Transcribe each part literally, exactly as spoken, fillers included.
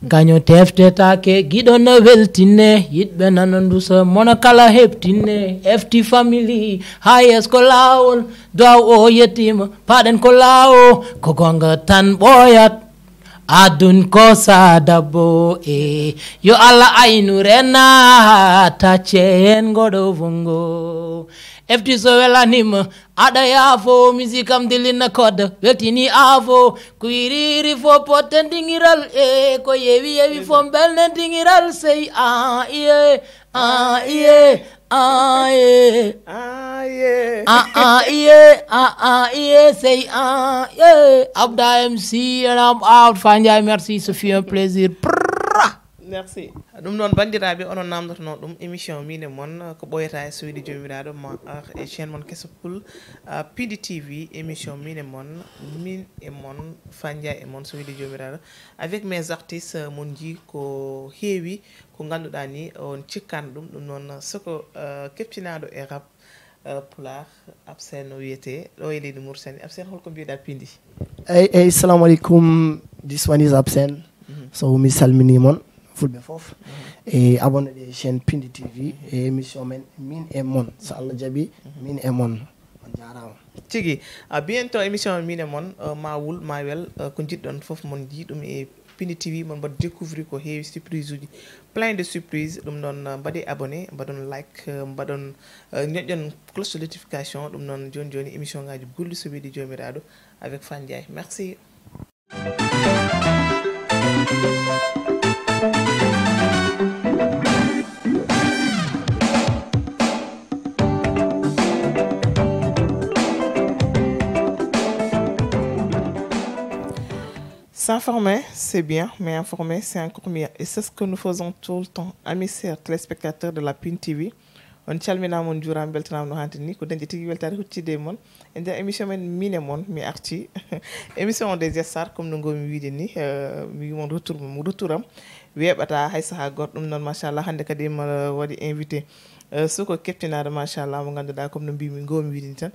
Gaño teftetaake, giɗo no weltinne, yiɗɓe nano ndusa, mono kala heɓtinne, F T family, haa yeeso ko laawol, duwaw o yettiima, paɗen ko laawo, ko goonga tan ɓooyat, adun ko sa dabbo, e yo Allah aynu rena, tacce heen ngoɗo wongo. F T so welaniima, aɗa yaafo, musique am dillinna code, weltini aafo, ko yiriri fof potten dingiral, e ko yewi yewi fof belnen dingiral, sey a iye, a iye, a iye. Ah, yeah. Ah, ah, iye, ah, ah, iye, sey ah, yeah. Abda M C, and I'm out. Fandiaye, merci, ce fut un plaisir. Prrrra. Merci. Ɗum noon, banndiraaɓe, onon namdotono ɗum émission Min e Mon, ko ɓooyata e so weli Joomiraaɗo, ma ar e chaîne mon keso pul, ah, Pindi T V, émission Min e Mon, Min e Mon, Fandiaye e Mon, so weli Joomiraaɗo, avec mes artistes, mon njii ko heewi, ko ngannduɗaa ni, on cikkan ɗum, ɗum noon, soko, ah, keptinaaɗo e rap, ah, pulaar, Absen o wiyetee, ɗo e leydi Mauritanie. Absen, holko mbiɗa Pindi? Eyyi, eyyi, salamu aleykum. This one is Absen. Mhm. So mi salmini mon, fulɓe fof. Mhm. E abonné ɗe chaîne Pindi T V, e émission men, Min e Mon. So Allah jaɓi, mhm, Min e Mon. On jaaraama. Tigi, ah, bientôt émission Min e Mon, ah, ma wul, ma wel, ah, ko njiɗɗon fof mon njii ɗum e Pindi T V, mon mbaɗa découvrir ko heewi surprise uji, plein de surprise. Ɗum noon, ah, mbaɗe abonné, mbaɗon like, ah, mbaɗon, ah, ñoƴƴon cloche de notification. Ɗum noon, jooni jooni, émission ngaaji gulli so weli Joomiraaɗo avec Fandiaye. Merci. S'informer, c'est bien, mais informer, c'est encore mieux. Et c'est ce que nous faisons tout le temps. Amis chers téléspectateurs de la Pin T V, on calminaama, on njuuraama, mbeltanaama no haanirta ni. Ko dañde tigi weltaare huccitde e mon e nder émission men Min e Mon. Mi arti émission o des stars, comme no ngoowmi wiyde ni, euh, mi wii mon retour, mo retour am weeɓataa hay sahaa gooto. Ɗum noon, machallah, hannde kadi ma waɗi invité, euh, suka keptinaaɗo, machallah, mo ngannduɗaa, comme no mbiimi, ngoowmi wiyde ni tan,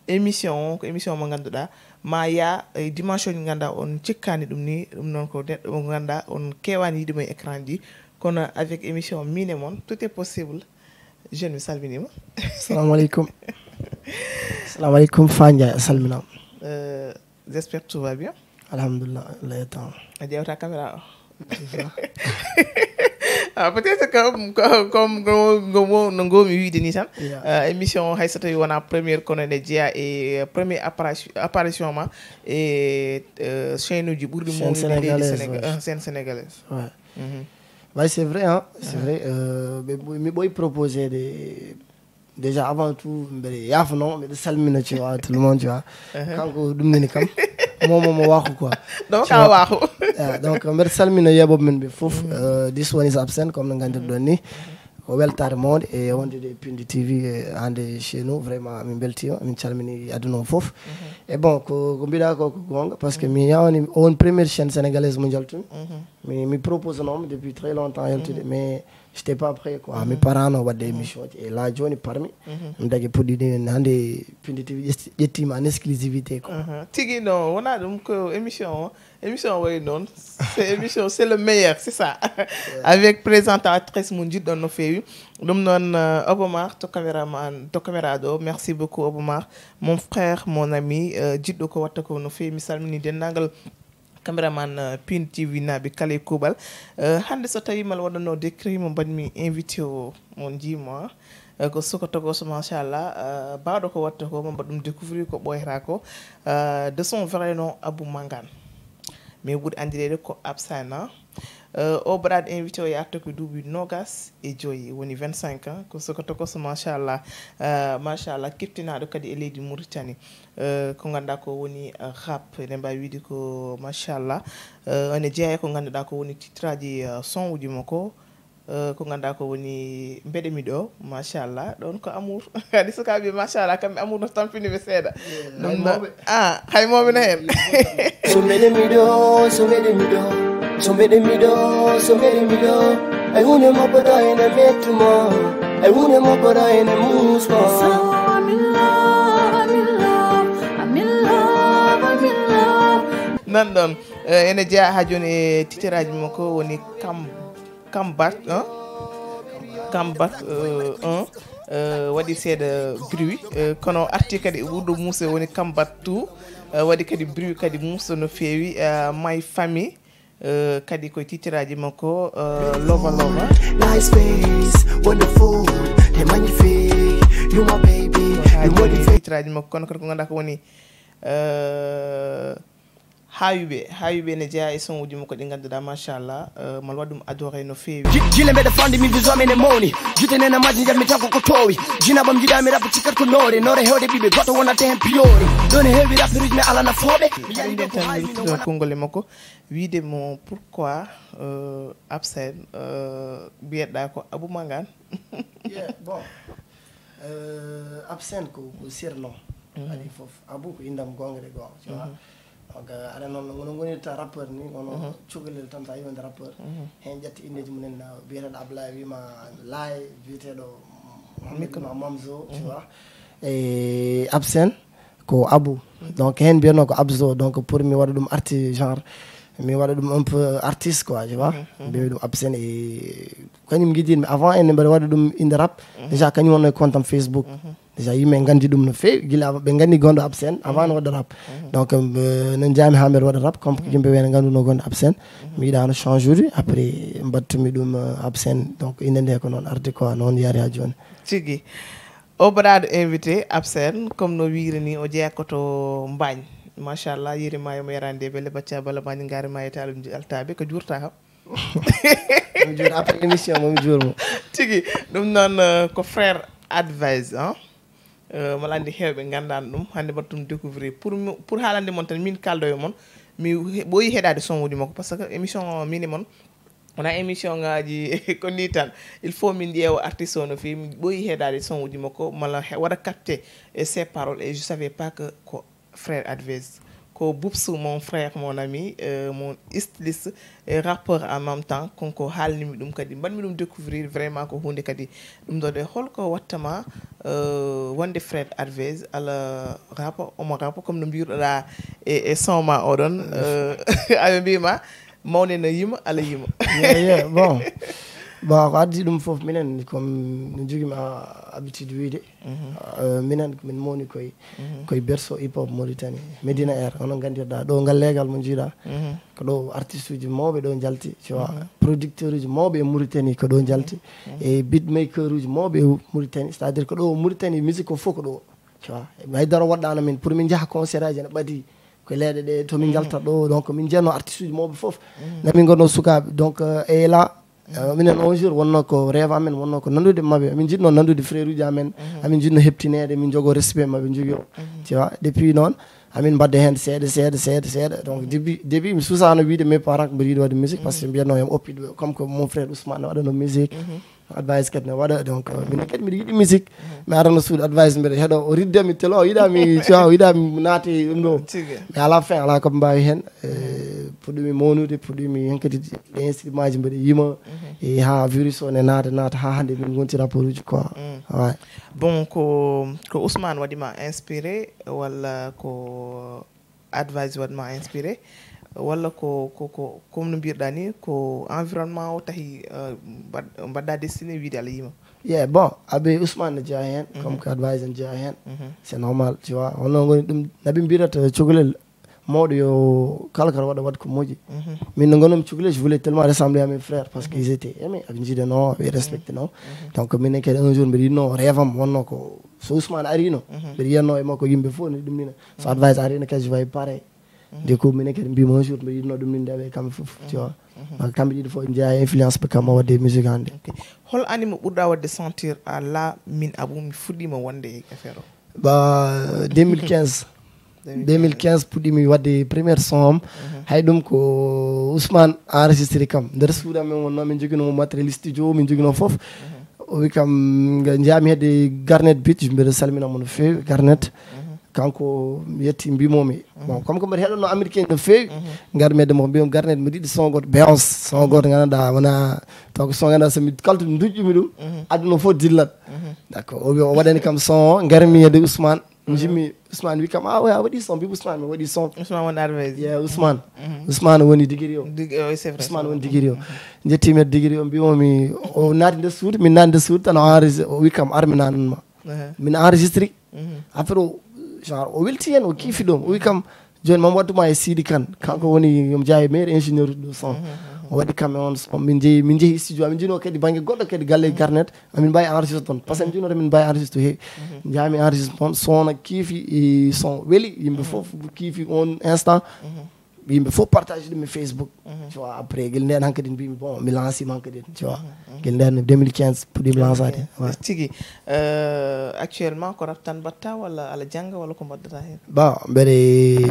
émission o ko émission mo ngannduɗaa ma yaa e dimension ji ngannduɗaa on cikkaani ɗum ni. Ɗum noon ko neɗɗo mo ngannduɗaa on keewaani yiide mo e écran ji, kono avec émission Min e Mon, tout est possible. Jeune, mi salminiima. Salamu aleykum. Salamu aleykum, Fandiaye, a salminaama. Euh, j'espère que tout va bien. Alhamdulillah, Allah yettaama. A ƴeewta caméra o? C'est ça. Ah, peut-être que comme, comme, comme, comme, comme no ngoowmi wiyde ni tan, yeah, euh, émission o, hay so tawii wonaa première, kono ene jeyaa e, euh, première apparition, apparition ma e, euh, chaîne uji ɓurɗi mawnude leydi sénégalaise, Sénégal, ouais, euh, chaîne sénégalaise. Ouais. Mhm. Ouais, c'est vrai, hein, c'est, mhm, vrai, euh, ɓe ɓo-, mi ɓooyi proposé de, déjà, avant tout, mbeɗa yaafanoo, mbeɗa salmina, tu vois, tout le monde, tu vois. Uh-huh. Kanko ɗum nani kam, momo mo waaku quoi. Donc, tu vois, a waaku. Yeah, donc, mbeɗa salmina yeeɓooɓe men ɓe fof. Mm. Euh, this one is Absen, comme no nganndirɗon ni. Ko weltaare mawnde e wondude e Pindi T V, e hannde chez nous, vraiment, min mbeltiima, min calmini aduna o fof. Mhm. Et bon, ko, ko mbiɗa ko, ko goonga, parce que, mhm, mi yawani on première chaîne sénégalaise mo njaltumi. Mhm. Mi, mi proposé noon depuis très longtemps yaltude, mhm, mais j'étais pas prêt quoi. Mi, mhm, parano waɗde, mhm, émission ji. Et là, jooni parmi, mhm, mi dagi puɗɗiɗi hannde, Pindi T V ƴetti-, ƴettiima en exclusivité quoi. Mhm. Tigi, non, wonaa ɗum, ko émission o. Émission o wayi noon. C'est émission, c'est le meilleur, c'est ça. Ouais. Avec présentatrice mo njiɗɗon no feewi. Ɗum noon, euh, Obomar to caméraman, to caméra ɗo. Merci beaucoup, Obomar. Mon frère, mon ami, euh, jiɗɗo ko watta ko no feewi. Mi salmini denndaangal caméraman, euh, Pin T V naaɓe kala e kuuɓal. Euh, hannde so tawii mal waɗanno décret mo mbaɗmi invité o, mo njiimo, euh, ko suka tokoso, machallah, euh, baawɗo ko watta ko, mo mbaɗ ɗum découvrir ko ɓooyata ko. Euh, de son vrai nom, Abou Mangane. Mais ɓuri anndireede ko Absana. Euh, o baɗaaɗo invité o yaarta ko duuɓi noogas e joyi, woni vingt-cinq ans. Ko suka tokoso, machallah. Euh, machallah, keptinaaɗo kadi e leydi Mauritanie. Euh, ko ngannduɗaa ko woni, euh, rap, eɗen mbaawi wiyde ko, machallah. Euh, ene jeyaa e ko ngannduɗaa ko woni titraaji, euh, son uji makko. Euh, ko ngannduɗaa ko woni Mbeɗe mi ɗo, machallah. Ɗoon ko amour. Kadi sukaaɓe, machallah, kamɓe amour no tampini ɓe seeɗa. Yeah, ɗum hay ɗo mawɓe. Ah, hay mawɓe no heen. So mbeɗe mi ɗo, so mbeɗe mi ɗo, so mbeɗe mi ɗo, so mbeɗe mi ɗo. Ay huunde moppoɗo ene mettuma. Ay huunde moppoɗo ene muusma. So I'm in love, I'm in love, I'm in love, I'm in love. Ɗon ɗon, eh, ene jeyaa haa jooni e titre aji makko woni kam, kam bat, hein? Kam bat, euh, un, euh, waɗi seeɗa bruit, euh, kono arti kadi e ɓurɗo muuse woni kam bat two, euh, waɗi kadi bruit kadi muusɗo no feewi, euh, my famille, euh, kadi koye titre aji makko, euh, lova lova. Nice face, wonderful, and magnifique. You my baby, you modify. Titre aji makko kono kadi ko ngannduɗaa ko woni, euh, Hayuɓe, hayuɓe ne jeyaa e son uji makko ɗi ngannduɗaa machallah, euh, mal waɗ ɗum adoré no feewi. Ji- jile mbeɗa fandi min viso amen e mawni. Jite nena majji njammi tan koko towi. Jina bam jiɗami rap cikkat ko noore noore hewde ɓiɓe goto wonate hen piyori. Ɗon e heewi rap ruji mi alana fooɓe. Mi yari nden tan mi ruttude konngol e makko wiide mo pourquoi, euh, absent, euh, mbiyeɗa ko Abou Mangane. Yeah, bon. Euh, absent ko, ko surnom. Adi fof. Abou ko indam gongre gong, tu vois. Donc, euh, aɗa noon no ngono ngonirta rappeur ni, ngono cukalel tan sa yii wonde rappeur. Hen ƴetti indeji mumen, uh, biyeteɗo Ablaye wima Laye, biyeteɗo Mohamed wima Mamzo, tu vois. E absent ko Abou. Donc hen mbiyatno ko Abzo. Donc pour mi waɗa ɗum arti genre mi waɗa ɗum un peu artiste quoi, tu vois. Mbiya ɗum absent e kañum gidiɗmi avant en mbeɗa waɗa ɗum inde rap. Déjà kañum wonno e compte am Facebook. Déjà yimɓe nganndi ɗum no feewi gila ɓe nganndi gonɗo absent avant no waɗa rap. Donc euh, no jaami haa mbeɗa waɗa rap comme ko yimɓe ɓe ne ngannduno gonɗo absent. Mi yiɗano change ude après mbattumi ɗum euh, absent. Donc inde nde ko noon arde quoi, noon yaari haa jooni. Tigi. O baɗaɗo invité absent comme no wiiri ni o jeeya ko to Mbagne. Machallah, yeri ma yomo yarande belle bacca bala Mbagne ngari ma e talum altabe ko jurta kam. Miin juur après émission momi juurmo. Tigi. Ɗum noon euh, ko frère Advice, hein. Euh, mala andi heewɓe nganndaano ɗum hannde mbaɗa ɗum découvrir pour mi- pour haalande mon tan min kaldo e mon. Mi he- ɓooyi heɗaade son uji makko parce que émission o min e mon wona émission ngaji ko ni tan. Il faut min ƴeewa artiste o no feewi, mi ɓooyi heɗaade son uji makko mala he- waɗa capté e ses paroles et je savais pas que ko frère Advice. Ko Boubsou, mon frère, mon ami, euh, mon styliste et rappeur en même temps. Konko haalnimi ɗum kadi mbaɗmi ɗum découvrir vraiment ko huunde kadi. Ɗum ɗo de holko wattama euh, wonde frère Advice ala rap, omo rap comme no mbiruɗa e, e son ma oɗon euh, aɓe mbima mawne no yima ala yima. Yeah, yeah, bon. Bon, ko addi ɗum fof minen comme no jogimi habitude wiide euh, minen min mawni koye koye berceau hip hop Mauritanie, Médina Air, hono nganndirɗa ɗo ngal leegal mo jiiɗa. Ko ɗo artiste uji mawɓe ɗo njalti, tu vois. Producteur uji mawɓe e Mauritanie ko ɗo njalti. E beatmaker uji mawɓe e Mauritanie, c'est à dire ko ɗo Mauritanie musique o fof ko ɗo, tu vois. Haydara waɗɗano min pour min njaha concert aji ene ɓadi ko leyɗe ɗe to min njalta ɗo. Donc min jeeno artiste uji mawɓe fof. Namin gonno sukaɓe donc euh, e la Euh, minen on jour wonno ko rêve amen wonno ko nandude maɓɓe, amin jiɗno nandude frère uji amen. Amin jiɗno heptinede min jogo respect maɓɓe jogi o, tu vois. Depuis noon amin mbadde hen seeɗa seeɗa seeɗa seeɗa. Donc début début mi suusano wiide mes parents ko mbiɗa yiɗi wadde musique parce que mbiyatno yam oppiɗo comme que mon frère Ousmane ne waɗano musique. Advice kadi ne waɗa donc euh, minen kadi mbiɗa yiɗi musique. Mi arano suudu Advice mbiɗa heɗo o ridde mi telo o yiɗa mi, tu vois, o yiɗa mi naate ɗum ɗo. Mais à la fin ala koɓe mbawi hen. Puɗɗumi mawnude, puɗɗumi hen kadi e instrument ji mbeɗa yima e ha virus o ne naata naata ha hande min gonti rapport uji quoi. Ouais. Bon, ko ko Ousmane waɗima inspiré walla ko Advice waɗma inspiré walla ko ko ko comme no mbirɗa ni ko environnement o tahi euh, mbaɗ- mbaɗɗa destiné wiide Allah yima? Yeah, bon, aɓe Ousmane ne jeeya hen comme que Advice ne jeeya hen. C'est normal, tu vois, hono ngoni ɗum naɓe mbirata cukalel mawɗo yo kala kala waɗa waɗ ko moƴƴi. Min no gonnomi cukalel, je voulais tellement ressembler à mes frères parce que ils étaient aimés, aɓe jiidano aɓe respectano. Donc minen kadi un jour mbiɗa yinno rêve am wonno ko so Ousmane arino mbiɗa yiyanno e makko yimɓe fof ne ɗum nina. So Advice arino kadi je vais pareil. Du coup minen kadi mbima un jour mbiɗa yinno ɗum ninde aɓe kamɓe fof, tu vois. Donc kamɓe ɗiɗo fof jeeya influence ɓe kamma wadde musique hande. Hol animo ɓurɗa waɗde sentir à la min Abou mi fuɗɗima wonde e affaire o? Ba deux mille quinze. Deux mille quinze puɗɗimi waɗde première son am. Hay ɗum ko Ousmane enregistré kam nder suudu amen wonno min joginoo matériel studio min joginoo fof. O wi kam jeeyami hedde Garnet Beat, mbiɗa salmina mo no feewi Garnet. Kanko mi yetti mbimomi bon comme ko mbiɗa heɗonno américain no feewi. Ngar medde mo mbiyam Garnet mbiɗa yiɗi son goto Beyonce, son goto ganduɗa wona taw ko son ganduɗa somi kalto duƴƴumi ɗum aduna fof dillat. D'accord, o wi o waɗani kam son o, garmi hedde Ousmane. Jimmi Ousmane wi kam, ah ouais, a waɗi son, mbi Ousmane, mi waɗi son. Ousmane woni Arvez. Yeah, Ousmane. Ousmane woni Digiri o. Dig- oh, c'est vrai. Ousmane woni Digiri o. Njettiimeɗe Digiri o, mbimomi o naati nder suudu, min naati nder suudu tan o enregistré, o wi kam ar mi nananma. Uh-huh. Min enregistré. Mhm. Affaire o, genre o welti hen, o kiifi ɗum. O wi kam, joni mam wadduma e Sidi Kane. Kanko woni, yomo jeeya e meilleur ingénieur de son. O waɗi kam e on son. Min jeeyi, min jeeyi studio, min jino kadi bangge goɗɗo kadi galle garnet. Amin mbawi enregistré toon. Parce que min jino min mbawi enregistré he. Jaami enregistré toon, son o kiifi, e son weli, yimɓe fof kiifi on instant. Yimɓe fof partage ɗum e Facebook. Tu vois, après, gila nden hankadi mbimi, bon, mi lanci ma hankadi, tu vois. Gila nden deux mille quinze puɗɗimi lancade. Ouais. Tigi, euh, actuellement ko rap tan mbaɗta walla aɗa jannga walla ko mbaɗɗata heen? Bon, mbeɗe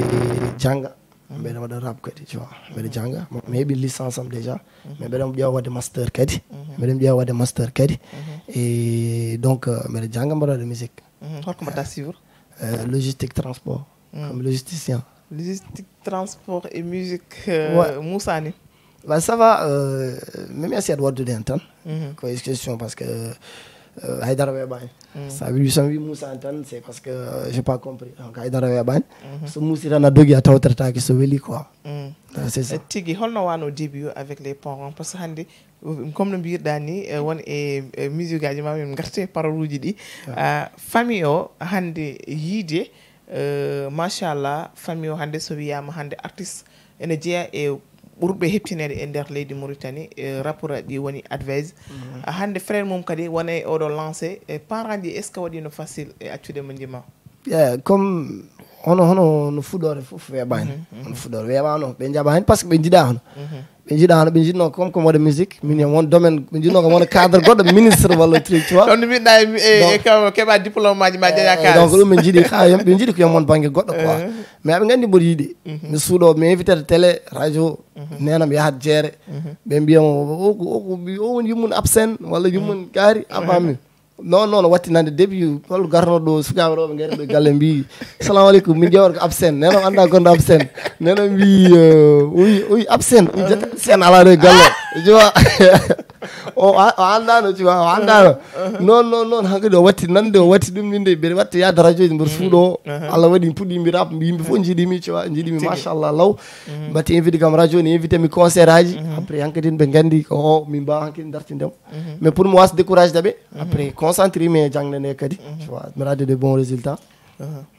jannga. Mbeɗe waɗa rap kadi, tu vois. Mbeɗe jannga. Bon, mi heɓi licence am déjà. Mais mbeɗe ƴeewa waɗde master kadi. Mbeɗe ƴeewa waɗde master kadi. Et donc, euh, mbeɗe jannga, mbeɗe waɗa musique. Mhm. Holko mbaɗɗa suivre? Euh, logistique transport. Comme logisticien. Logistique, transport et musique, euh, Ouais. Moussa ni. Bah, ça va, euh, même si aɗa waɗdude hen tan. Mhm. Ko exception parce que euh, haydara weeɓani. Ça veut dire, so mi wi Moussa tan, c'est parce que euh, j'ai pas compris. Donc haydara weeɓani. So muusi tan a dogi, a tawtorataki so weli quoi. Mm. Ah, c'est ça. Eh, tigi, holno wano début avec les parents? Parce que hannde, comme no mbirɗa ni, eh, won e, e musique aji ma min garte parole uji ɗi. Ah, famille o hannde yiide, eh, machallah, famille o hannde so wiyama hannde artiste ene jeeya e ɓurɓe heptinede e nder leydi Mauritanie, e rapport ɗi woni Advise. Ah, hannde frère mum kadi wona e oɗo lancé, e parent ji, est ce que waɗino facile e accude mo jima? Yeah, comme hono, hono no fuɗɗore fof weeɓani. Hono fuɗɗore weeɓano, ɓe njaɓani parce que ɓe jiɗa hono. Ɓe jiɗa hono, ɓe jiɗno comme comme waɗa musique, min e won domaine, ɓe jiɗno ko wona cadre goɗɗo, ministre walla truc, tu vois. Ɗon no mbiɗɗa e, e, e kam keɓa diplôme aji ma, jaña Eh, donc kalis. Ɗum ɓe jiɗi ha yom, ɓe jiɗi ko yom won banggue goɗɗo quoi. Mais aɓe gandi mboɗo yiiɗi. Mi suuɗo, mi invité télé, radio, nenam yahat jeere. Ɓe mbiyamo o, o, o, o woni yummum absent walla yummum kaari, abami. Non, non, watti nande début, hol garno ɗo, sukaɓe rewɓe ngari ɗo galle mbi, "Salamu aleykum, min ƴewata ko absent." Neno anda gonɗo absent. Neno mbi, euh, "Oui, oui, absent." Mi jetta absent ala ɗo e galle. Tu vois? O, a- o andano, tu vois, o andano. Non, non, non, hankadi o watti nande, o watti ɗum min de, mbeɗa watta yaade radio ji, mboɗo suuɗo o. Allah waɗi mi puɗɗi mi rap, yimɓe fof jiiɗimi, tu vois, jiiɗimi, machallah, law. Mbaɗti invité kam radio, ne invité mi concert aji. Après, hankadi ɓe gandi ko o, min mbawa hankadi dartindemo. Mais pour mi wasa découragé ɓe, après concentré mi e jangde nde kadi. Tu vois, mi radde de bons résultats.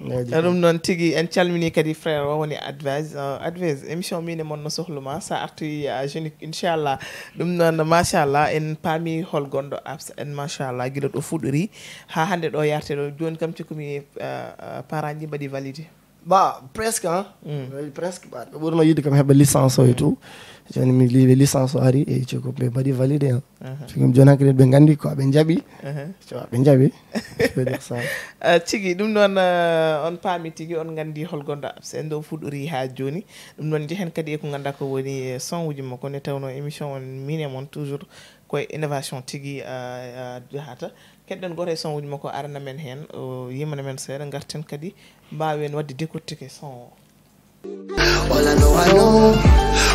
Eyyi, ɗum noon tigi, en calmini kadi frère o woni Advise. Euh, Advise, émission min e mon no sohluma, sa arti a jeune inchallah. Ɗum noon machallah, en paami hol gonɗo abs en machallah, gila ɗo fuɗɗori ha hannde ɗo yarte ɗo. Joni kam cikkumi, euh, euh, parent ji mbaɗi validé. Ba presque, hein. Presque, ba ɓe ɓurno yiɗde kam heɓa licence o et tout. Joni mi li licence o ari e ceko ɓe mbaɗi validé, hein. Ceko joni hankadi ɓe gandi ko ɓe jaɓi. Tu vois, ɓe jaɓi. Je peux dire ça. Euh, tigi, ɗum noon, euh, on paami tigi, on gandi hol gonɗo absent ɗo fuɗɗori ha joni. Ɗum noon jehen kadi e ko ganduɗa ko woni, euh, son uji makko, nde tawno émission on min e mon toujours koye innovation tigi, euh, euh, jahata. Keɗɗen goto e son uji makko, arana men hen, o yimana men seeɗa, garten kadi mbawen wadde décortiquer son o. All I know, I know,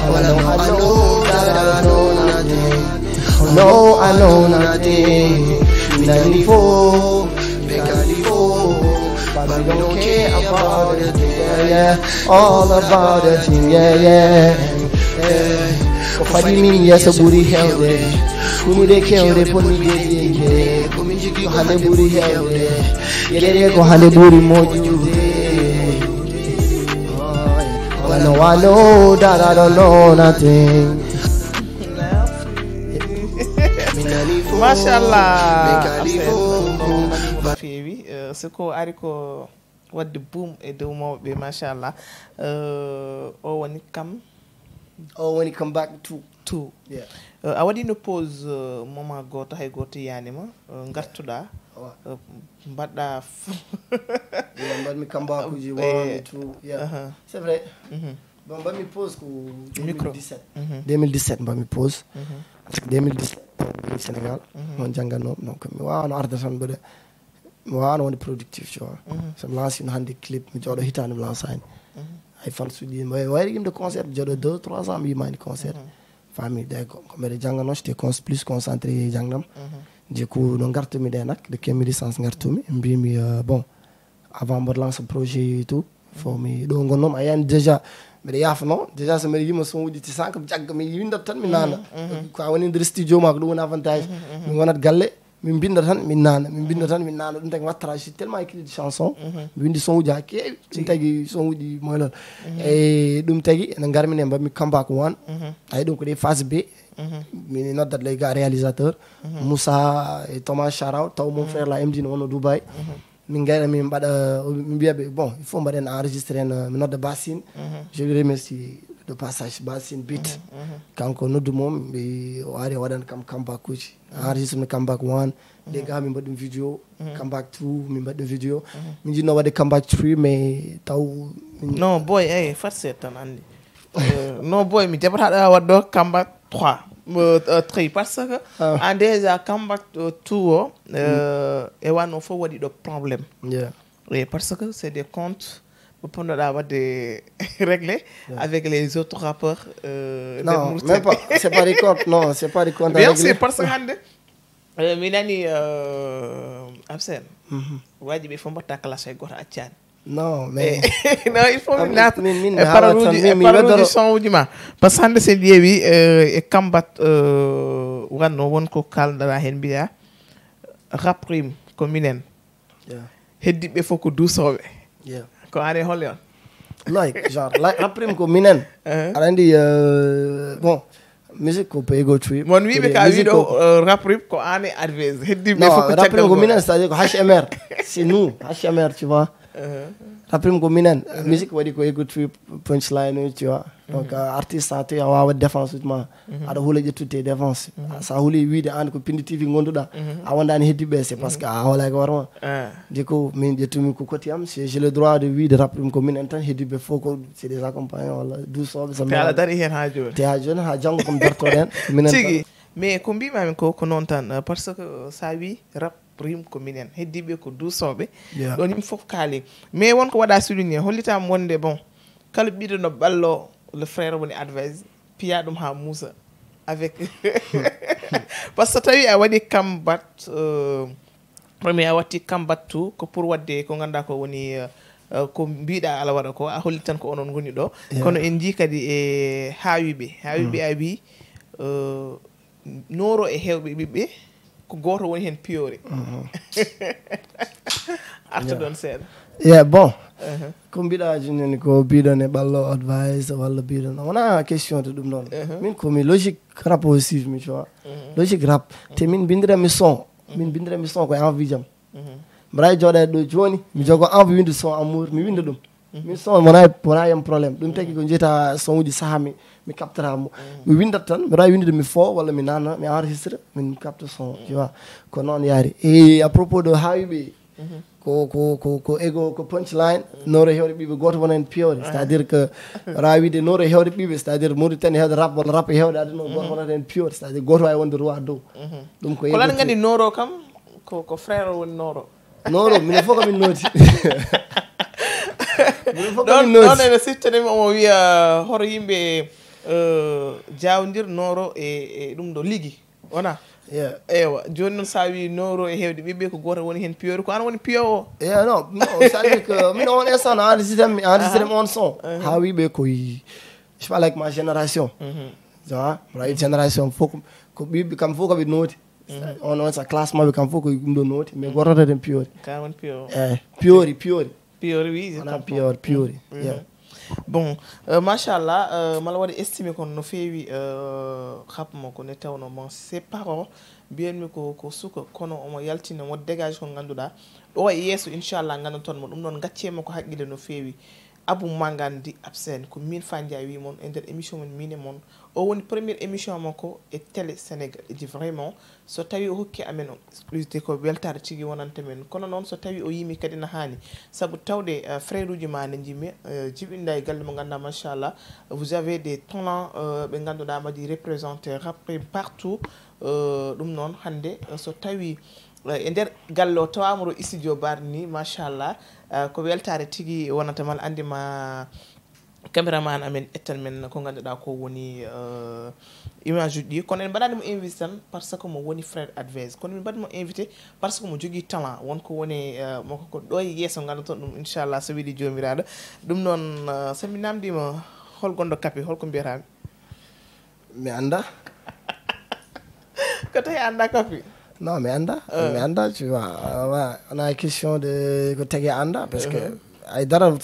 all I know, I know that I know nothing. No, I know nothing. Mi nani fof, ɓe gandi fof, but we don't care about the thing, yeah, yeah. All about the thing, yeah, yeah. Ko fadi min yeeso ɓuri hewde, kumuɗe kewɗe ponmi deƴƴinde, ko min jogii ko hande ɓuri hewde, geɗe ko hande ɓuri moƴƴude. Wano wano daraɗo nonate. Machallah. No feewi. Euh, siko ari ko wadde boom e dow mawɓe, machallah. Euh, o woni kam. O woni comeback two. Two. Yeah. Euh, a waɗino pause, euh, moment goto, hay goto yiyanima, euh, gartuɗa. Wa. Euh, mbaɗɗa f- Yeah, mbaɗmi comeback uji Eh, one, two. Yeah. Uh-huh. C'est vrai. Mhm. Bon, mbaɗmi pause ko Micro. deux mille dix-sept. Mhm. Deux mille dix-sept mbaɗmi pause. Mhm. Parce que deux mille dix-sept mi Sénégal. Mhm. Mon jangano, donc mi wawano arde tan mbeɗa mi wawano wonde productif, tu vois. Mhm. So mi lancino hande clip, mi jooɗo hitande mi lancani. Mhm. Ay fan suuɗi mi wayri yimde concert, mi jooɗo deux trois ans mi yimani concert. Mhm. Famille de ko ko mbeɗa jangano, j'étais con- plus concentré e jangdam. Mhm. Du coup no gartumi ɗe nak, de kemi licence gartumi, mbimi euh, bon, Avant mboɗo lancer projet et tout, fo mi ɗo gonnomi a yiyani déjà, mbiɗa yaafno déjà, so mbiɗa yima son uji ti sanka mi jagga mi windat tan mi nana. Ko a woni nder studio ma ko ɗum woni avantage. Min wonat galle, min binda tan min nana, min binda tan min nana. Ɗum tagi wattara, je suis tellement écrit de chanson, mi windi son uji ha keewi. Ɗum tagi son uji moylon. E ɗum tagi ene garmi ne mbaɗmi comeback one. Ayi ɗum ko ɗe phase B. Min noddat les gars réalisateur, Moussa et Thomas Charao, taw mon frère la M D no wonno Dubaï. Min gayna min mbaɗa, min mbiya ɓe bon, il faut mbaɗen enregistré en. Mi nodda Bassine, je lui remercie de passage, Bassine Beat. Kanko noddu mom, ɓe o ari o waɗan kam comeback-uji. Enregistré mi comeback one, ɗe ga min mbaɗi ɗum vidéo. Comeback two min mbaɗi ɗum vidéo. Min jinno waɗde comeback three, mais taw min- Non, boy, ey, fat seeɗa tan, anndi. Euh, non, boy, mi jaɓata ɗa waɗ ɗo comeback trois, euh, euh, three, parce que en déjà comeback, euh, two o, euh, e wanno fof waɗi ɗo problème. Yeah. Et parce que c'est des comptes ɓe ponnoɗa waɗde réglé avec les autres rappeurs, euh, Non, nder même pas. Mauritanie. C'est pas des comptes. Non, c'est pas des comptes à Bien régler. Sûr, parce que hannde, euh, mi nani, euh, Absen, waji ɓe fof mbatta clash e goto accani. Non, mais Non, il faut Ah, min naata min- min- e mi haalata pararuji tan, e min- mi pararuji weddoro- son uji ma. Parce que hannde sen ƴeewi, euh, e comeback, euh, wanno won ko kalɗa heen mbiya Rap Rime ko minen. Yeah. Heddiɓe fof ko duusooɓe. Yeah. Ko an e hol on? Like genre like Rap Rime ko minen. Uh-huh. Aɗa anndi, euh, bon, musique ko paygo trip. Mon wiɓe ka Musique wiɗo, ko- euh, Rap Rime ko an e Advez. Heddiɓe Non, fof ko Rap Rime caggal ko goo. Minen, c'est-à-dire ko H M R. C'est nous, H M R, tu vois. Uh-huh. Rap Rime ko minen. Musique waɗi ko ego trip, punchline, tu vois. Donc euh, artiste a tawi a wawa défense uji ma. Aɗa huula ƴettude défense. Sa huuli wiide an ko Pindi T V gonduɗa, a wondani heddiɓe, c'est parce que a hoolaki hoore ma. Ah. Du coup min ƴettumi ko koti am, si j'ai le droit de wiide Rap Rime ko minen tan, heddiɓe fof ko c'est des accompagnants walla duusooɓe. Te aɗa dari heen ha jooni. Te ha jooni ha janngo komi dartoɗo heen. Minen tan. Tigi. Mais ko mbimami ko ko noon tan, euh, parce que sa wi Rap Rime ko minen, heddiɓe ko duusooɓe. Yeah. Ɗon yimɓe fof kaali. Mais won ko waɗa souligné, hollitama wonde bon, kala ɓiɗɗo no ɓallo le frère woni Advez, piya ɗum ha muusa avec parce que so tawi a waɗi comeback, euh, premier a watti comeback two ko pour waɗde ko ganduɗa ko woni, euh, euh, ko mbiɗa ala waɗa ko, a hollit tan ko onon ngoni ɗo. Yeah. Kono en jii kadi e haawiɓe haawiɓe a wi, euh, Nooro e heewɓe ɓiɓɓe ko gooto woni heen piyoore. Artu ɗon seeɗa. Yeah, bon. Ko mbiɗa jonnini ko biɗon e ɓallo Advez walla biɗon, wona question de ɗum ɗon. Min komi logique rap aussi mi, tu vois. Logique rap. Te min bindiranmi son, min bindiranmi son ko envie jam. Mbaɗa jooɗa ɗo jooni mi jogo envie winde son amour, mi winda ɗum. Min son wona wona yam problème. Ɗum tagi ko jeyta son uji saha mi mi captata mo. Mi windat tan, mbiɗa wawi windude mi fo walla mi nana, mi enregistre, min capte son, tu vois. Ko noon yaari. Et à propos de haawiɓe, ko ko ko ko ego ko punchline, Nooro e heewde ɓiɓɓe, gooto wona heen piyoore. C'est-à-dire que mbaɗa wawi wiide Nooro e heewde ɓiɓɓe, c'est-à-dire Mauritanie heewde rap walla rap e heewde aduna o, gooto wonata heen piyoore, c'est-à-dire gooto wawi wonde roi dow. Ɗum ko Ko lan ego nganndi Nooro kam ko ko frère woni Nooro. Nooro minen fof ko min nooti. Minen fof ko Ɗon min ɗon nooti. Ene siftanimi omo wiya hoto yimɓe, euh, jawdir Nooro e e ɗum ɗo ligi wona. Yeah. Ewa, jooni noon sa wi Nooro e heewde ɓiɓɓe ko gooto woni heen piyoore, ko an woni piyowo. Yeah, non, non, c'est-à-dire que min on instant no enregistré mi enregistré on son. Haawiɓe koye je parle avec ma génération. Tu vois, mbaɗa génération fof ko ko ɓiɓɓe kam fof ko ɓe nooti. On on sa classe maɓɓe kam fof ko ɗum ɗo nooti, mais goto tan piyoori. Ka woni piyowo. Eh, piyoori, piyoori. Piyoori wi. Wona piyoori, piyoori. Yeah. Bon, euh, machallah, euh, mala waɗi estimé kon no feewi, euh, hapmo ko ne tawno mon ses parents mbiyanmi ko ko suka kono omo yaltina mo dégage ko ngannduɗaa ɗo e yeeso inchallah nganndanton mo ɗum noon gaccemo ko haqqille no feewi. Abou Mangane di Absène ko min Fandia wi mon e nder émission mon min e mon. O woni première émission makko e télé Sénégal. Edi vraiment so tawi o hokki amen on exclusivité ko weltaare tigi wonanta men, kono noon so tawi o yimi kadi na haani, sabu tawde euh, frère uji ma ne jimi euh, jibinɗa e galle mo ganduɗa machallah vous avez des talents euh, ɓe ganduɗa mbaɗi représenté rap partout. Euh, ɗum noon hannde euh, so tawi euh, e nder galle o tawama ɗo studio barni machallah. Euh, ko weltaare tigi wonanta mal andi ma Caméraman amen ƴettan men ko ngannduɗaa ko woni euh, image uji ɗi, kono en mbaɗani mo invité tan par ce que mo woni frère advers, kono min mbaɗi mo invité par ce que mo jogii talent. Won ko woni euh, mo ko ɗo e yeeso nganndoton ɗum, inchallah, so weli joomiraaɗo. Ɗum noon euh, so mi namdima hol gonɗo kapi, holko mbiyatami? Mi annda. Ko tawi annda kapi? Non, mi annda. Mi annda, tu vois. Euh, ouais, on a question de ko tagi annda parce que ay dara,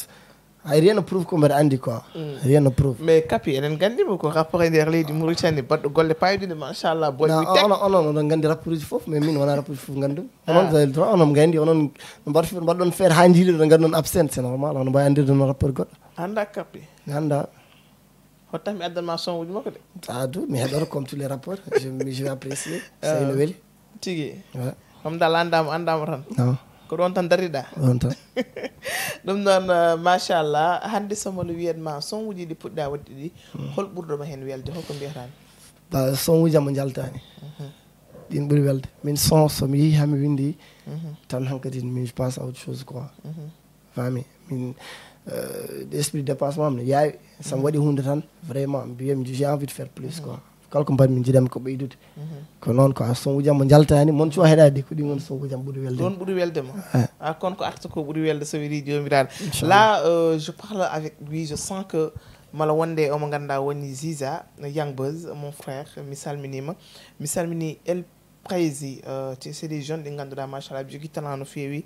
ay rien ne prouve ko mbeɗa anndi quoi. Rien ne prouve. Mais kapi, eɗen nganndi mo ko rapport e nder leydi Mauritanie, baɗɗo golle paydude, machallah, boy. Non, Wi tek. Onon, onon oɗon nganndi rapport uji fof, mais min wona rapport uji fof nganndum. Onon, ah, droit, onon nganndi, onon mbaɗ mbaɗɗon faire haa njiiɗi ɗo nganndon absent, c'est normal. Onon mbawi anndirde noon rapport goɗɗo. Annda kapi. Mi annda. Hotta mi addan ma son uji makko de. Ah, du, mi heɗor comme tous les rapports. Je, je vais apprécier. C'est une weli. Tigi. Ouais. Comme dal andama andama tan. Non. Ko ɗon tan darriɗa. Ɗon tan. Ɗum noon euh, machallah, hannde somo no wiyat ma son uji ɗi puɗɗa waɗde ɗi, hol ɓurɗoma heen welde, holko mbiyatami? Ba son uji am o jaltani. Ɗin ɓuri welde. Min son so mi yehi hami windi tan hankadi mi passe à autre chose quoi. Fami min euh, esprit de dépassement am ne yaawi. Somi waɗi hunde tan vraiment mbiyam j'ai envie de faire plus quoi. Kala ko mbaɗmi jiɗami ko ɓeydude. Ko noon ko a son uji am mo jaltani mon cuwa heɗade ko ɗin woni son uji am ɓuri welde. Ɗon ɓuri welde ma. Ah, kon ko arta ko ɓuri welde so weli jomiraɗo. Là euh, je parle avec lui, je sens que mala wonde omo ganduɗa woni Ziza, Young Buzz, mon frère, mi salminima. Mi salmini El Praysi, euh, c'est des jeunes ɗi ganduɗa machallah ɓe jogui talent no fewi.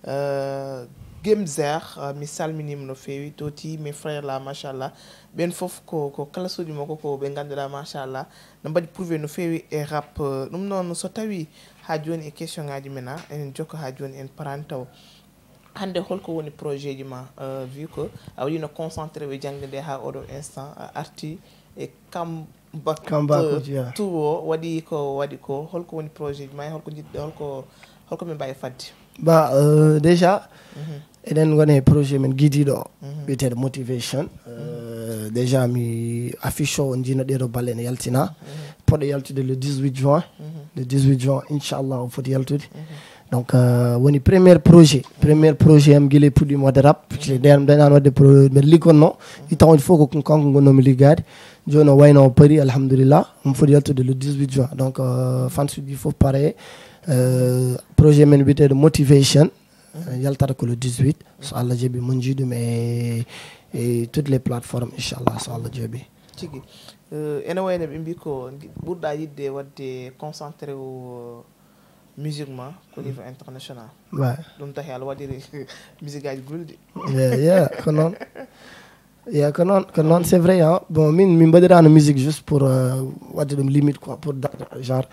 Euh, Gemzer, euh, mi salminima no fewi. Toti, mes frères là, machallah, ɓen foof ko ko classe uji makko ko ɓe ganduɗa machallah no mbaɗi prouvé no fewi e rap. Euh, ɗum noon so tawi ha joni e question ngaji men a enen jokka ha joni en parani taw. Hannde holko woni projet ji ma euh, vu que a waɗino concentré e jangde nde ha oɗo instant a arti e kam Kamba ko jiya. Tout o waɗi ko waɗi ko, holko woni projet ji ma e holko jiɗɗo holko holko min mbawi fadde? Ba euh, déjà eɗen gona e projet men guidiɗo o biyeteɗo Motivation. Euh, déjà mi affiche o on jino ɗeɗo balle ene yaltina. Poɗo yaltude le dix-huit juin. Le dix-huit juin inchallah o foti yaltude. Donc euh, woni premier projet. Premier projet am guila e puɗɗima wadde rap. Nden mbeɗan wadde mbeɗa liggonno i tawde fof ko kanko gonnomi liggade. Joni o wayno o paari alhamdulillah, omo foti yaltude le dix-huit juin. Donc euh, fans uji fof pare. Euh, projet men wiyeteɗo Motivation euh, yaltata ko le dix-huit. So Allah jaɓi mon jii ɗum e e toutes les plateformes inchallah so Allah jaɓi. Tigi. Euh, ene wayno ɓe mbi ko ɓurɗa yidde wadde concentré o musique ma ko niveau international. Ouais. Ɗum tahi aɗa waɗiri musique aji gulɗi. Yeah, yeah, ko noon. Yeah, ko noon ko noon c'est vrai hein. Bon min min mbaɗirano musique juste pour euh, wadde ɗum limite quoi, pour dara genre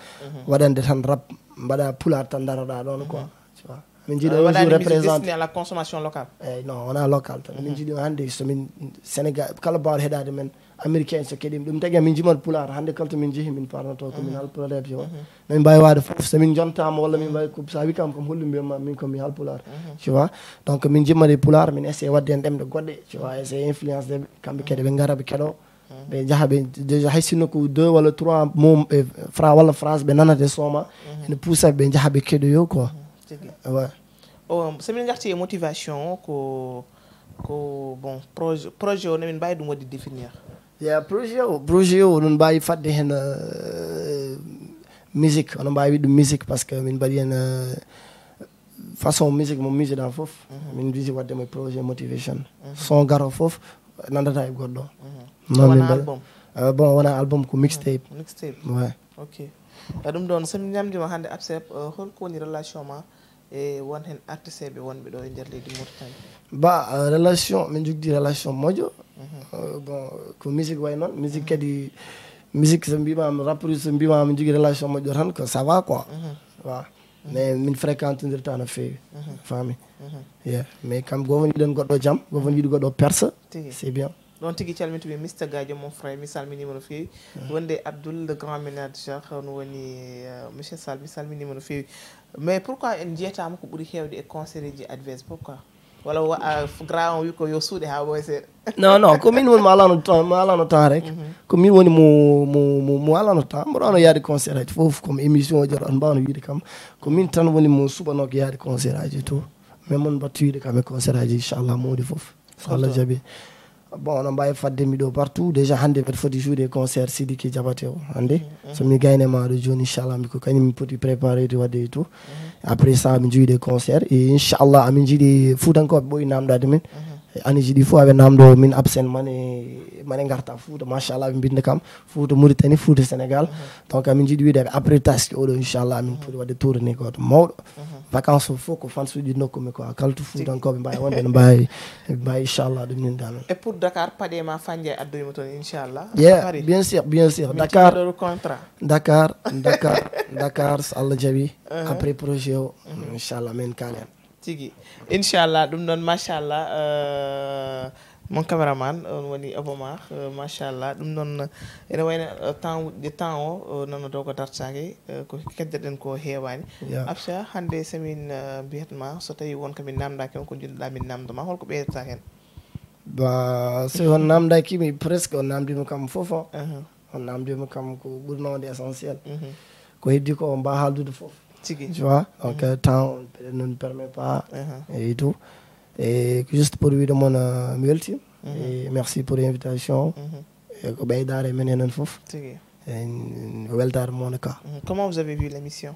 waɗande tan rap, mbaɗa pulaar tan daroɗa ɗon quoi. Tu vois. Min jiiɗo un jour représente. À la consommation locale. Eyyi non, wona local tan min jiiɗi hannde somin Sénégal kala mbawɗo heɗade men, américain so keɗima ɗum tagi min jimat pulaar hannde kala to min jeehi min parnoto ko min haalpulareɓe o. Min mbawi wade foof somin jontama walla min mbawi ko sa wi kam kam holɗum mbiyatma min komi haalpulaar. Tu vois. Donc min jimmade pulaar min essaye wadde hen ɗemɗe goɗɗe, tu vois, essaye influence ɗeɓe kamɓe kadi ɓe gara ɓe keɗo. Ɓe jaaha ɓe déjà hay sinno ko deux walla trois mots ɓe fra walla phrase ɓe nanata e sooma. Ene puusa ɓe jaaha ɓe keɗoyo quoi. Tigi. Ouais. O so min garti e motivation o ko ko bon projet projet o no min mbawi ɗum waɗde définir? Ya projet o projet o oɗon mbawi fadde hen euh, musique oɗon mbawi wiɗ ɗum musique par ce que min mbaɗi hen euh, façon musique mo musiɗa foof. Min mbisi wadde mo projet Motivation. Son garo foof nandata e goɗɗo. Non min mbaɗi. Euh, bon wona album ko mixtape. Mixtape. Ouais. Ok. Ɗum ɗon somi ñamdima hannde absep euh, holko woni relation ma e won heen artisteɓe wonɓe ɗo e nder leydi Mauritanie? Ba euh, relation min jogdi relation moƴƴo. Euh, bon ko musique way noon musique kadi musique so mbimama rappeur so mbimama min jogui relation moƴƴo tan ko ça va quoi. Waaw. Mais min fréquentondirta no feewi. Faami. Yeah. Mais kam goo fof yiɗen goɗɗo jam goo fof yiɗi goɗɗo persa. C'est bien. Ɗon tigi calmintumi Mister Gadio, mon frère, mi salminima no feewi. Wonde Abdoul, le grand manager, hono woni euh, monsieur Sall, mi salminima no feewi. Mais pourquoi en jiyatama ko ɓuri hewde e concert ji advers, pourquoi? Walla wa- a- f- grand on wi ko yo suuɗe ha ɓooya seeɗa? Non non ko min woni mo alano temps mo alano temps rek. Ko min woni mo mo mo mo alano temps mboɗo ano yaade concert aji fof comme émission oji aɗa mbawno wiide kam. Ko min tan woni mo suɓanoke yaade concert aji et tout. Mais mon mbattu wiide kam e concert aji inchallah mawɗi fof so allah jaaɓi. Bon, onon mbawi fadde mi ɗo partout. Déjà hannde mbeɗa foti jouer concert Sidiki Diabaté o hannde. So mi gayne ma ɗo joni, inchallah, mi ko kañum mi poti préparé de wadde et tout. Après ça, mi joue des concerts. Et inchallah, amin jiiɗi Fuutankoɓe ɓooyi namdade min. E année ji ɗi fof aɓe namdo min absent mane, mane garta Fuuta. Machallah, ɓe mbinda kam Fuuta Mauritanie, Fuuta Sénégal. Donc amin jiiɗi wiide après taski oɗo, inchallah, amin poti wadde tournée goto mawɗo. Vacances o fof ko fans uji nokku mi quoi. Kala to Fuutankoɓe mbawi wonde ne mbawi, mbawi, inchallah, ɗum min dano. Et pour Dakar, paɗe ma Fandiaye addoyma toon, inchallah. Yeah, bien sûr, bien sûr. Dakar, contrat. Dakar, Dakar, Dakar, so Allah jaɓi. Après projet o, inchallah, min kalen. Tigi. Inchallah, ɗum noon, machallah. Euh, mon caméraman, on woni Obama, euh, machallah. Ɗum noon, ene wayno, euh, temps, de temps o, euh, nana dogo dartaki, euh, ko keddoɗen ko heewani. Yeah. Absa, hannde so min, euh, mbiyatma, so tawi won ko min namdaki on, ko jiɗɗa min namdoma, holko ɓeydata hen? Ba, so on namdaki mi, presque on namdima kam fof, hein. On namdima kam ko ɓuri mawde essentiel. Ko heddi ko on mbawa haaldude fof. Tigi. Tu vois? Donc, euh, temps on peut-être ne permet pas et tout. Et juste pour lui demander, euh, mi weltima. Et merci pour l'invitation. E ko ɓeydare men enen fof. Tigi. En weltare mon ka. Comment vous avez vu l'émission?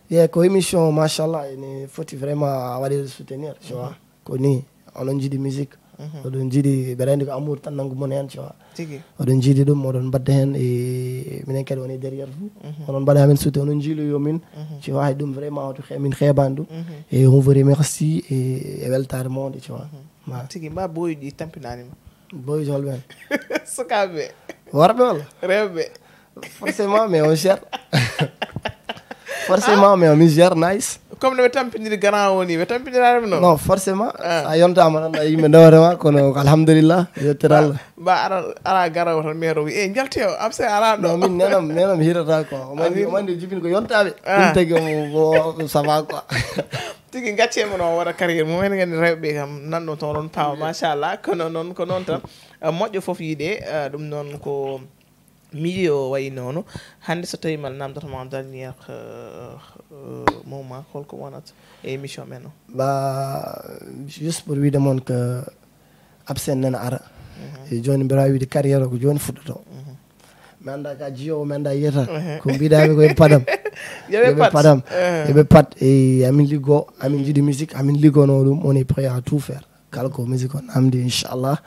Ye ko émission, machallah, ene foti vraiment a waɗe soutenir, tu vois. Ko ni, onon jiiɗi musique. Oɗon jiiɗi, mbeɗa andi ko amour tan nangu mon hen, tu vois. Tigi. Oɗon jiiɗi ɗum, oɗon mbadda hen, e minen kadi woni derrière vous. Oɗon mbaɗa amen soutenir, oɗon jiiloyo min. Tu vois, hay ɗum vraiment, min xeebani ɗum. Et on vous remercie, e, e weltare mon, tu vois. Ma. Tigi, mba boyi ɗi tampinanima. Boyi holɓen? Sukaɓe. Worɓe walla? Rewɓe. Forcément, mais on gère. Forcément, mais on gère nice. Comme no ɓe tampiniri grand o ni, ɓe tampinirani mo noon? Non, forcément. A yontama tan, a yimɓe ndewrema, kono ko alhamdulillah, yettere Allah. Ba ara, ara gara o tan, mais o wi, "Eh, njalte o, abse ara ɗo." Non, min nenam, nenam hirata quoi. O mandi, o mandi jibin ko yontaɓe. Ɗum tagi o, o, ça va quoi. Tigi, gacce mo no waɗa carrière mum, en gandi rewɓe kam nanno toon ɗon pawa, machallah, kono noon ko noon tan. Eh, moƴƴo fof yiiɗe, eh, ɗum noon ko milieu o wayi noon. Hannde so tawi mal namdata ma dernier, eh, eh, moment, holko wonata e émission men o? Ba, juste pour wiide mon que absent nana ara. E joni mbiɗa wawi wiide carrière o ko joni fuɗɗoto. Mi anda ka jiyowo, mi anda yiyata. Ko mbiɗami ko yoɓe padam. Yoɓe padam. Yoɓe pat, e amin liggo, amin jiiɗi musique, amin liggono ɗum, on est prêt à tout faire. Kala ko musique o namdi, inchallah.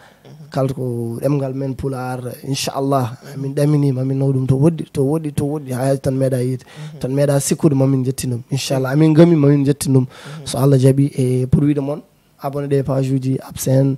Kala ko ɗemgal men Pulaar, inchallah. Amin ɗaminima, amin naw ɗum to woɗɗi, to woɗɗi, to woɗɗi, ha tan meeɗa yiide. Tan meeɗa sikkude mamin jettin ɗum, inchallah. Amin gami mamin jettin ɗum. So Allah jaɓi, e pour wiide mon, abonné ɗe page uji Absen,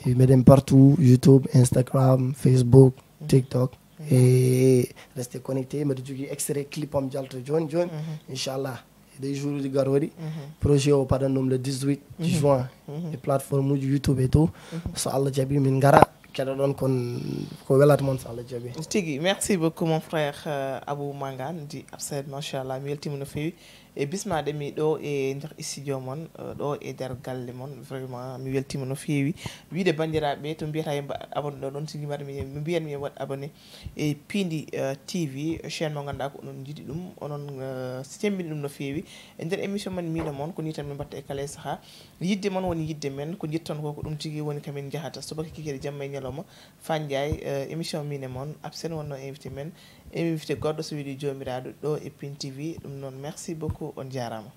e meɗen partout, YouTube, Instagram, Facebook, TikTok. E restez connecté, mbeɗa jogui extrait clip am jalto joni joni, inchallah. E ɗe jour uji garoɗi, projet o paɗan ɗum le dix-huit juin. E plateforme uji YouTube et tout. So Allah jaɓi min gara, keɗoɗon kon ko welata mon so Allah jaɓi. Tigi, merci beaucoup mon frère, euh, Abou Mangane, dit Absen, machallah, mi weltima no fewi. E bismaɗe mi ɗo e nder studio mon, eh, ɗo e nder galle mon, vraiment mi weltima no fewi. Wiide bandiraɓe to mbiyata yimɓe abonné ɗo ɗon, tigi mbaɗa mi, mi mbiyan mi waɗ abonné e Pindi, eh, T V, chaîne mo ganduɗa ko onon jiiɗi ɗum, onon, eh, sembini ɗum no fewi. E nder émission men Miɗo Mon, ko ni tan min mbatta e kala e saaha. Yidde mon woni yidde men, ko jitton ko, ko ɗum tigi woni kamin jahata. Subaka kikiɗe jamma e ñalawma, Fandiaye, eh, émission Miɗo Mon, Absen wonno invité men. Invité goɗɗo so weli jomiraɗo ɗo e Pin T V. Ɗum noon, merci beaucoup, on jarama.